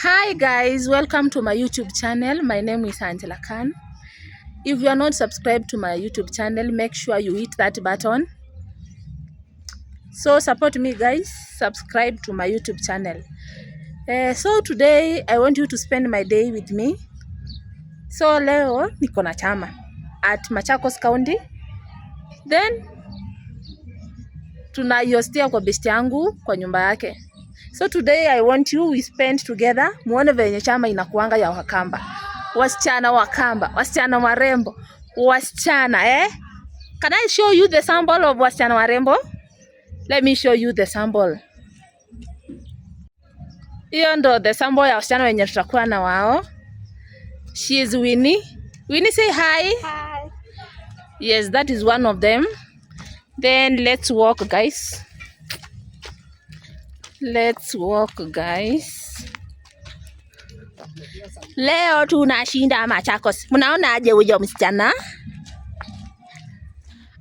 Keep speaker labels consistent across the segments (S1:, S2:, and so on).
S1: Hi guys, welcome to my YouTube channel. My name is Angela Khan. If you are not subscribed to my YouTube channel, make sure you hit that button. So support me guys, subscribe to my YouTube channel. So today I want you to spend my day with me. So leo niko na chama at Machakos County. Then tunaiostia kwa besti yangu kwa nyumba yake. So today I want you we spend together. Muone venye chama inakuanga ya Wakamba. Wasichana Wakamba, wasichana warembo, wasichana Can I show you the sample of wasichana warembo? Let me show you the sample. Hiyo ndo the sample ya wasichana wenye tutakuwa na wao. She is Winnie. Winnie, say hi.
S2: Hi.
S1: Yes, that is one of them. Then let's walk guys. Let's walk guys. Leo tunashinda Machakos. Mnaona aje huyo msichana?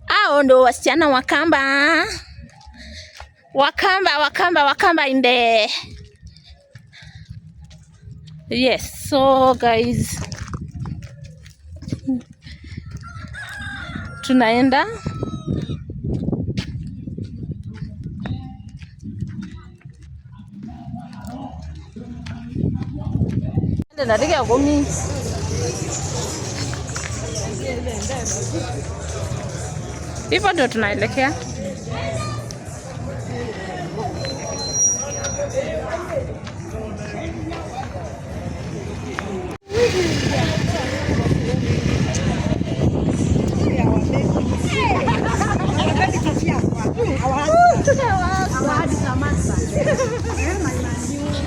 S1: Hao ndo wasichana Wakamba. Wakamba in the... Yes, so guys. Tunaenda. Nadiga gomi. Hivyo ndio tunaelekea.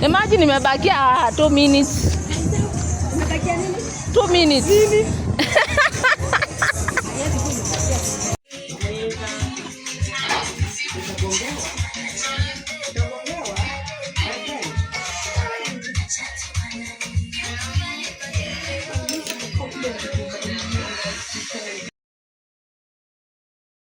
S1: Imagine nimebakia 2 minutes. 2 minutes.